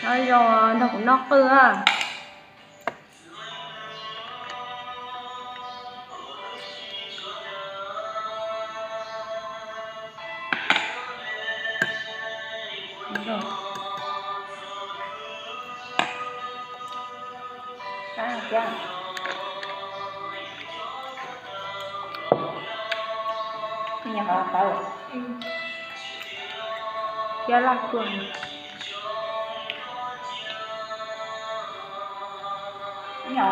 Noj zoo, nrog kuv noj qwj a. Thiab laj kua. Ua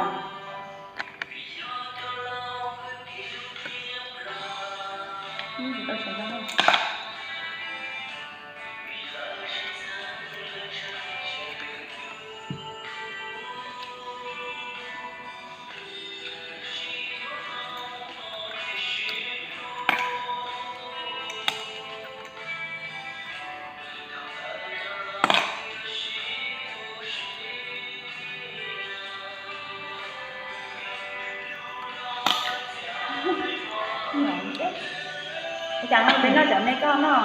cas no peb noj cov me koj noj.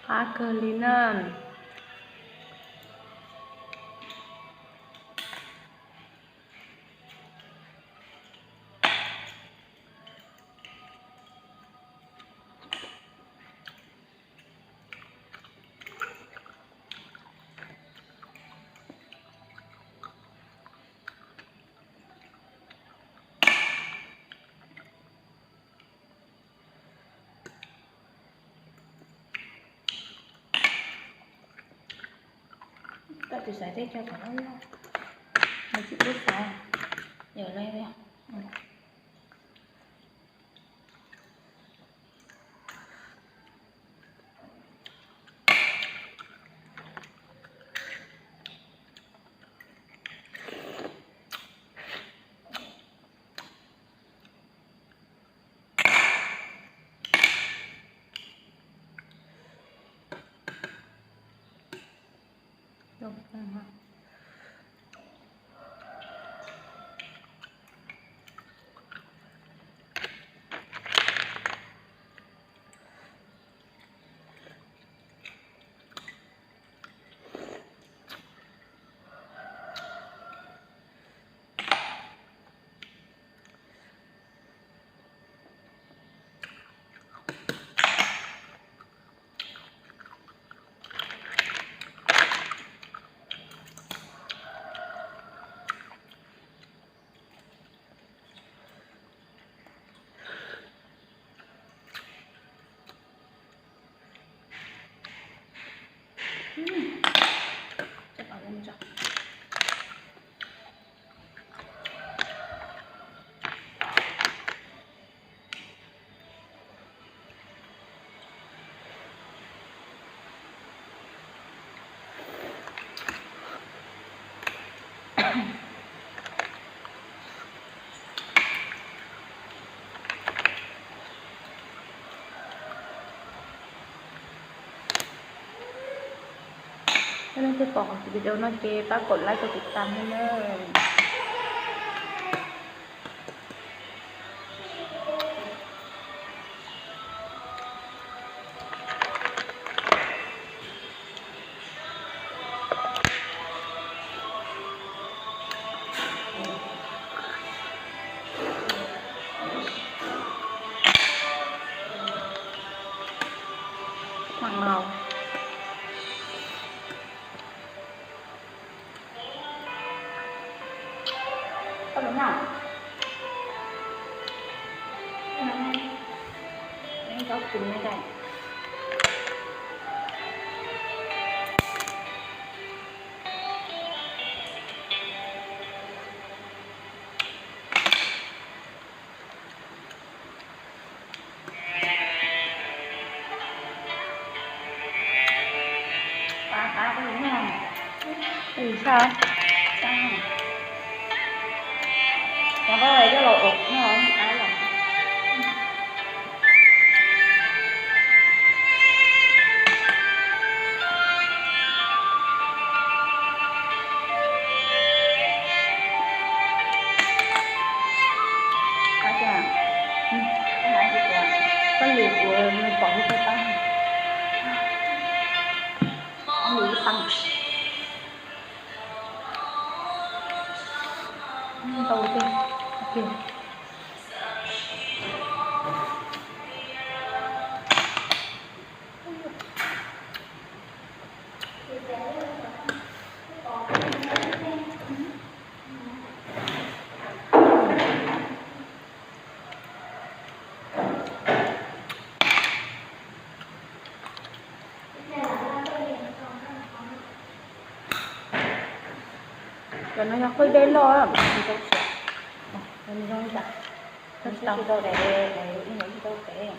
Qab kawg li na. Koj tsis xaiv tej cov qhov loj loj, nws tsis pub xaiv. Yog li. Yog leej twg pom qhov video no ces pab kov like kov tiv tam nawb. Ua pom lub pab, lub pab ntau tiag. Cov no yog qwj dej loj, tsis tau siav. Zoo li cas? Tsis tau, tsis tau pem.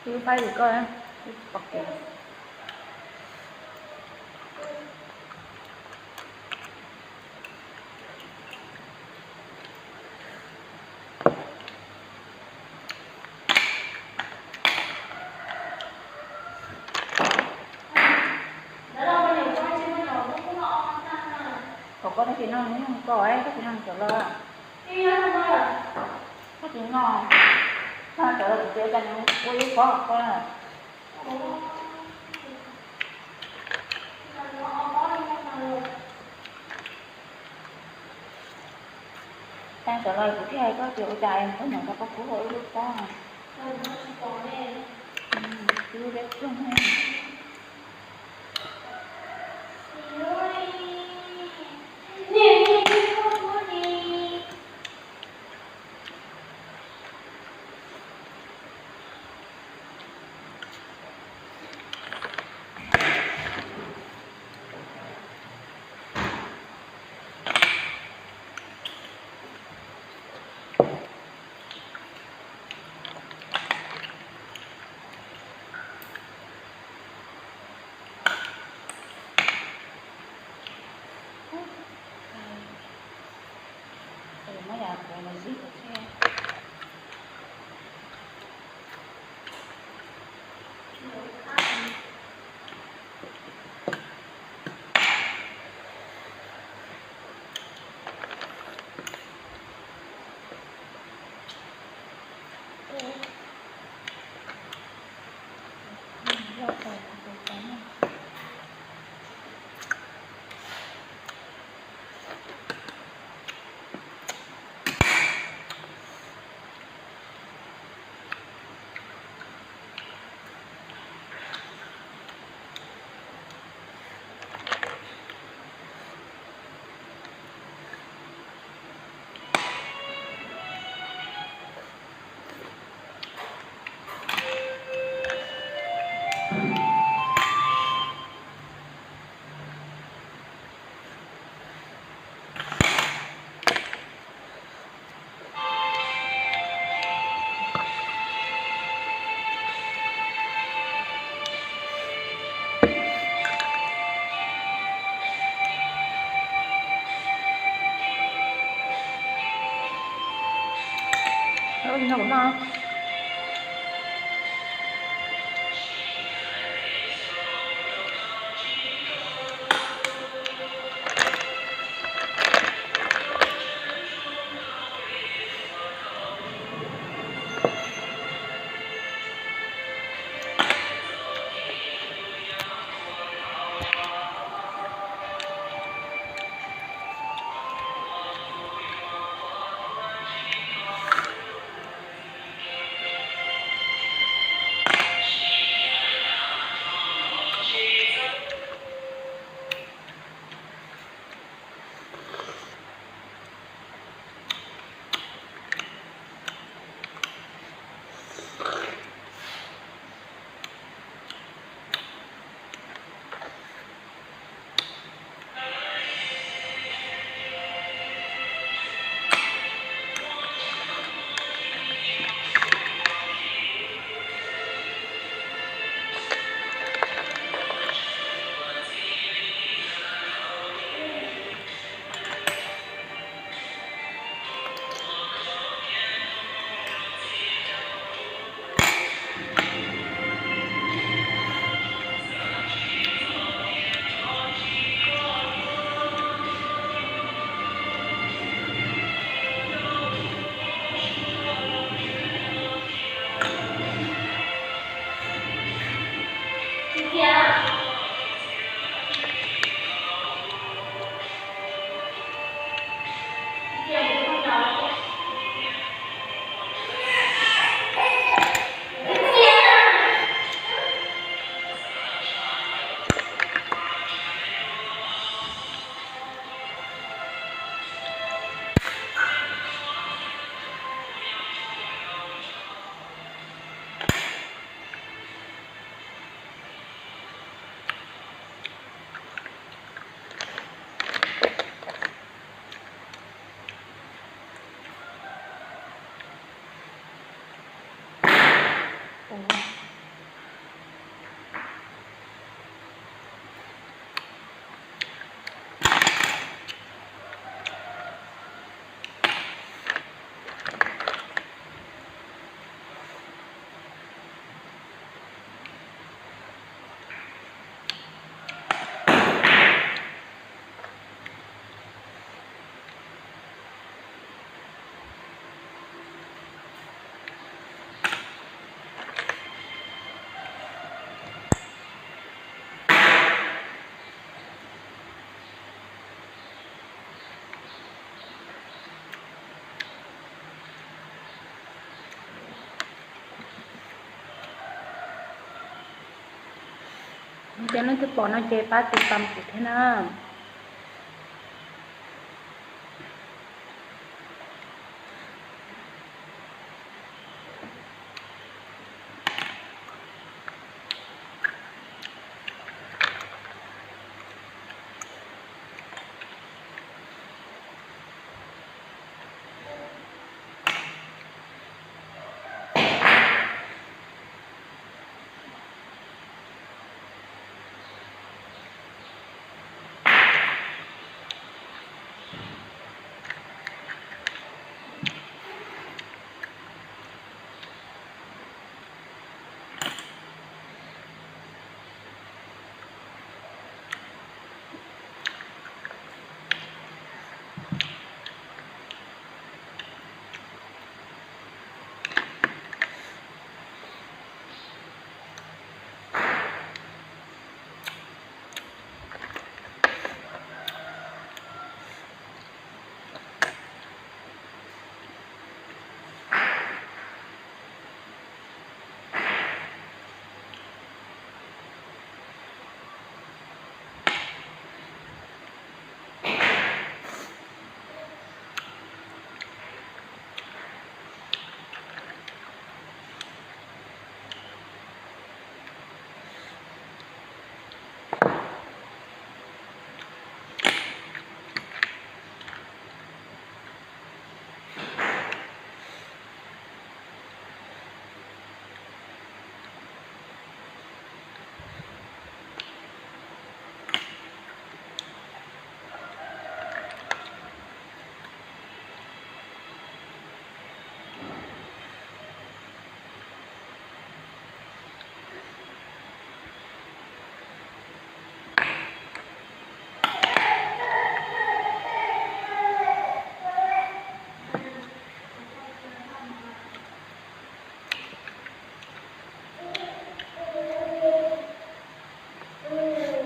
Twb faib li koj, twb pom kev. Kom koj tab sis no nws yeej koj, tab sis no cov los, tab sis no, no cov los kuv tsis ua cas, nws ua ib pob koj. Tag cov los kuv thiaj hais koj tias ua cas koj nyoom rau koj kub ua ib lub pob. Kub deb kawg ne. Yog leej twg pom no ces pab tiv tam kuv thiab na.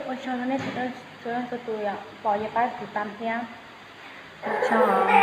Ua tsaug nej txhua leej txhua tus pom, yog pab tiv tam thiab. Ua tsaug.